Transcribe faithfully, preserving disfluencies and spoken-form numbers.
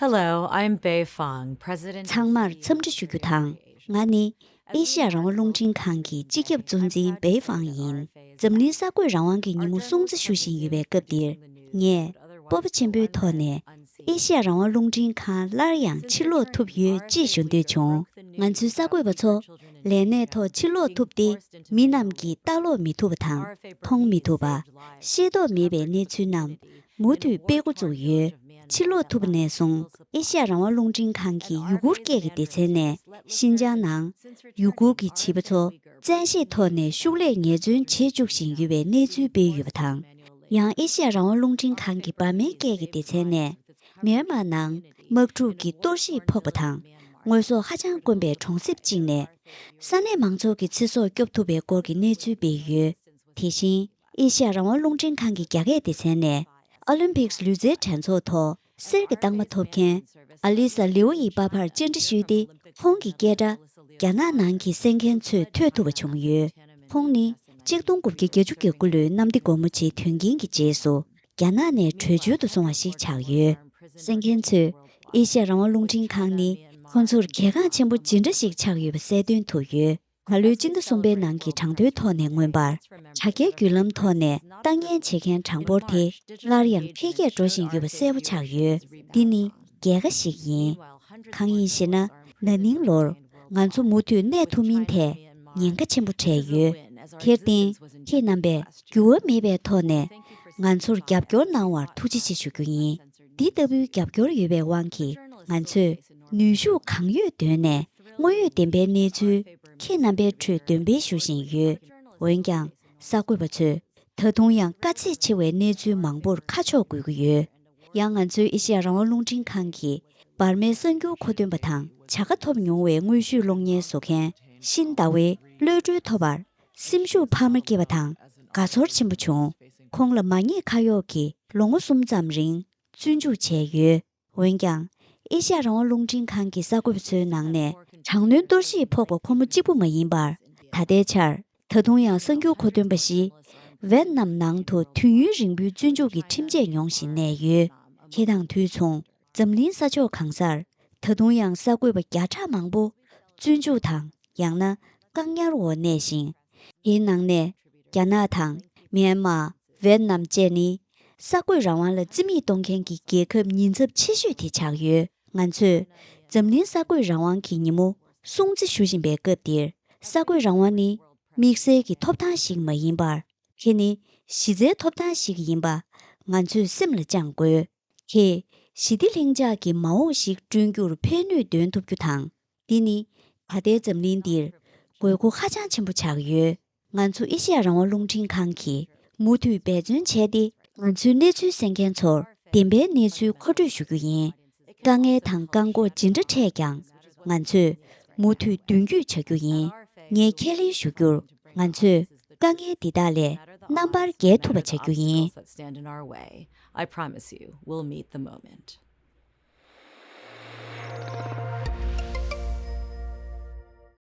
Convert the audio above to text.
Hello, I'm Bei Fang, President and ཚང་མར་འཚམས་འདྲི་ཞུ་རྒྱུ་དང་། ང་ནི་ཨེ་ཤི་ཡ་རང་དབང་རླུང་འཕྲིན་ཁང་གི་སྤྱི་ཁྱབ་གཙོ་འཛིན་སྦེ་ཧྥང་ཡིན། འཛམ་གླིང་གསར་འགོད་རང་དབང་གི་ཉིན་མོ་སྲུང་བརྩི་ཞུ་བཞིན་ཡོད་པའི་སྐབས་འདིར། ངས་སྤོབས་པ་ཆེན་པོའི་ཐོག་ནས་ཨེ་ཤི་ཡ་རང་དབང་རླུང་འཕྲིན་ཁང་སླར་ཡང་ཕྱིར་ལོག་ཐུབ་ཡོད་ཅེས་ཞུ་འདོད་བྱུང་། ང་ཚོའི་གསར་འགོད་པ་ཚོ་ལས་གནས་ཐོག་ཕྱིར་ལོག་ཐུབ་སྟེ། མི་རྣམས་ཀྱིས་ལྟ་ཀློག་མི་ཐུབ་པ་དང་མཐོང་མི་ཐུབ་པ། ཤེས་རྟོགས་མེད་པའི་གནས་ཚུལ་རྣམས་མུ་མཐུད་སྤེལ་འགོ་བཙུགས་ཡོད། ཕྱིར་ལོག་ཐུབ་པ་ནས་བཟུང་ཨེ་ཤི་ཡ་རང་དབང་རླུང་འཕྲིན་ཁང་གིས་ཡུ་གུར་སྐད་ཀྱི་སྡེ་ཚན་ནས་ཤིན་ཅང་ནང་ཡུ་གུར་གྱི་བྱིས་པ་ཚོ་བཙན་ཤེད་ཐོག་ནས་ཤུགས་ལས་ངལ་རྩོལ་བྱེད་བཅུག་བཞིན་ཡོད་པའི་གནས་ཚུལ་སྤེལ་ཡོད་པ་དང་། ཡང་ཨེ་ཤི་ཡ་རང་དབང་རླུང་འཕྲིན་ཁང་གི་འབར་མའི་སྐད་ཀྱི་སྡེ་ཚན་ནས་མེན་མར་ནང་དམག་འཁྲུག་གི་གཏོར་བཤིག་ཕོག་པ་དང་། དངོས་ཟོག་ཧ་ཅང་དཀོན་པའི་གྲོང་གསེབ་ཅིག་ནས་ས་གནས་མང་ཚོགས་ཀྱི་ཚེ་སྲོག་སྐྱོབ་ཐུབ་པའི་སྐོར་གྱི་གནས་ཚུལ་སྤེལ་ཡོད། དེ་བཞིན། ཨེ་ཤ་ཡ་རང་དབང་རླུང་འཕྲིན་ཁང་གི་རྒྱ་སྐད་སྡེ་ཚན་ནས་ཨོ་ལིམ་ཕིག་ལུས་རྩལ་འགྲན་ཚོགས་ཐོག་གསེར་གྱི་རྟགས་མ་ཐོབ་མཁན་ཨ་ལི་ས་ལེའོ་ཡི་པ་ཕར་བཅར་འདྲི་ཞུས་ཏེ། ཁོང་གི་སྐད་སྒྲ་རྒྱ་ནག་ནང་གི་གསན་མཁན་ཚོས་ཐོས་ཐུབ་པ་བྱུང་ཡོད། ཁོང་ནི་གཅིག་སྟོང་དགུ་བརྒྱ་བརྒྱད་ཅུ་གྱ་དགུ་ལོའི་གནམ་བདེ་སྒོ་མོ་ཆེའི་དོན་རྐྱེན་གྱི་རྗེས་སུ་རྒྱ་ནག་ནས་བྲོས་བྱོལ་དུ་སོང་བ་ཞིག་ཆགས་ཡོད། གསན་མཁན་ཚོས་ཨེ་ཤ་ཡ་རང་དབང་རླུང་འཕྲིན་ཁང་ནི་ཁོང་ཚོར་གལ་འགངས་ཆེན་པོ་ཇི་འདྲ་ཞིག་ཆགས་ཡོད་པ་གསལ་སྟོན་ཐུབ་ཡོད། ད་ལོའི་སྤྱི་ཟླ་གསུམ་པའི་ནང་གི་གྲངས་ཐོའི་ཐོག་ནས་མངོན་པར། དྲ་རྒྱའི་བརྒྱུད་ལམ་ཐོག་ནས་ལྟ་ཉན་བྱེད་མཁན་གྲངས་འབོར་དེ་སླར་ཡང་འཕེལ་རྒྱས་འགྲོ་བཞིན་ཡོད་པ་གསལ་པོ་ཆགས་ཡོད། འདི་ནི་རྒྱལ་ཁ་ཞིག་ཡིན། གང་ཡིན་ཞེ་ན། ན་ནིང་ལོར་ང་ཚོ་མུ་མཐུད་གནས་ཐུབ་མིན་ཐད་ཉེན་ཁ་ཆེན་པོ་འཕྲད་ཡོད། དེར་བརྟེན། ཁྱེད་རྣམ་པས་འགྱུར་བ་མེད་པའི་ཐོག་ནས་ང་ཚོར་རྒྱབ་སྐྱོར་གནང་བར་ཐུགས་རྗེ་ཆེ་ཞུ་རྒྱུ་ཡིན། འདི་ལྟ་བུའི་རྒྱབ་སྐྱོར་ཡོད་པའི་དབང་གིས་ང་ཚོས་ནུས་ཤུགས་གང་ཡོད་བཏོན་ནས་དངོས་ཡོད་བདེན་པའི་གནས་ཚུལ་ཁྱེད་རྣམ་པའི་ཁྲོད་འདོན་སྤེལ་ཞུ་བཞིན་ཡོད། འོན་ཀྱང་། གསར་འགོད་པ་ཚོས་ད་དུང་ཡང་དཀའ་ཚེགས་ཆེ་བའི་གནས་ཚུལ་མང་པོར་ཁ་ཕྱོགས་དགོས་ཀྱི་ཡོད། ཡང་ང་ཚོའི་ཨེ་ཤ་ཡ་རང་དབང་རླུང་འཕྲིན་ཁང་གིས་འབར་མའི་གསར་འགྱུར་མཁོ་འདོན་པ་དང་བྱ་དགའ་ཐོབ་མྱོང་བའི་དངོས་ཞུས་གློག་བརྙན་བཟོ་མཁན་ཤིན་ཟླ་བའི་གློད་གྲོལ་ཐོབ་པར་སེམས་ཤུགས་འཕར་མ་སྐྱེས་པ་དང་དགའ་ཚོར་ཆེན་པོ་བྱུང་། ཁོང་ལ་མ་ཉེས་ཁ་གཡོགས་ཀྱིས་ལོ་ངོ་གསུམ་ཙམ་རིང་བཙོན་འཇུག་བྱས་ཡོད། འོན་ཀྱང་། ཨེ་ཤ་ཡ་རང་དབང་རླུང་འཕྲིན་ཁང་གི་གསར་འགོད་པ་ཚོའི་ནང་ནས་དྲག་གནོན་གཏོར་བཤིག་ཕོག་པ་ཁོ་མོ་གཅིག་པུ་མ་ཡིན་པར། ད་ལྟའི་ཆར་ད་དུང་ཡང་གསར་འགྱུར་མཁོ་འདོན་པ་ཞིག་ཝེད་ནམ་ནང་དུ་དུས་ཡུན་རིང་པོའི་བཙོན་འཇུག་གི་ཁྲིམས་ཆད་མྱོང་བཞིན་གནས་ཡོད། དེ་དང་དུས་མཚུངས། འཛམ་གླིང་ས་ཕྱོགས་གང་སར་ད་དུང་ཡང་གསར་འགོད་པ་བརྒྱ་ཕྲག་མང་པོ་བཙོན་འཇུག་དང་ཡང་ན་བཀག་ཉར་འོག་གནས་ཤིང་། དེའི་ནང་ནས་རྒྱ་ནག་དང་མེན་མ། ཝེད་ནམ་བཅས་ནི་གསར་འགོད་རང་དབང་ལ་རྩིས་མེད་གཏོང་མཁན་གྱི་རྒྱལ་ཁབ་ཉེན་ཚབས་ཆེ་ཤོས་དེ་ཆགས་ཡོད། ང་ཚོས་འཛམ་གླིང་གསར་འགོད་རང་དབང་གི་ཉིན་མོ་སྲུང་བརྩི་ཞུ་བཞིན་པའི་སྐབས་འདིར། གསར་འགོད་རང་དབང་ནི་དམིགས་བསལ་གྱི་ཐོབ་ཐང་ཞིག་མ་ཡིན་པར། དེ་ནི་གཞི་རྩའི་ཐོབ་ཐང་ཞིག་ཡིན་པ་ང་ཚོས་སེམས་ལ་བཅངས་དགོས། དེས་ཞི་བདེ་ལྷིང་འཇགས་ཀྱི་མ་འོངས་ཤིག་བསྐྲུན་རྒྱུར་ཕན་ནུས་འདོན་ཐུབ་རྒྱུ་དང་། འདི་ནི་ད་ལྟའི་འཛམ་གླིང་འདིར་དགོས་མཁོ་ཧ་ཅང་ཆེན་པོ་ཆགས་ཡོད། ང་ཚོ་ཨེ་ཤ་ཡ་རང་དབང་རླུང་འཕྲིན་ཁང་གིས་མུ་མཐུད་འབད་བརྩོན་བྱས་ཏེ། ང་ཚོའི་གནས་ཚུལ་གསན་མཁན་ཚོར་བདེན་པའི་གནས་ཚུལ་མཁོ་སྤྲོད་ཞུ་རྒྱུ་ཡིན། དཀའ་ངལ་དང་བཀག་འགོག་ཇི་འདྲ་འཕྲད་ཀྱང་། ང་ཚོས་མུ་མཐུད་མདུན་སྐྱོད་བྱ་རྒྱུ་ཡིན། ངས་ཁས་ལེན་ཞུ་རྒྱུར། ང་ཚོས་དཀའ་ངལ་འདི་དག་ལས་རྣམ་པར་རྒྱལ་ཐུབ་པ་བྱ་རྒྱུ་ཡིན། Obstacles that stand in our way. I promise you, we'll meet the moment.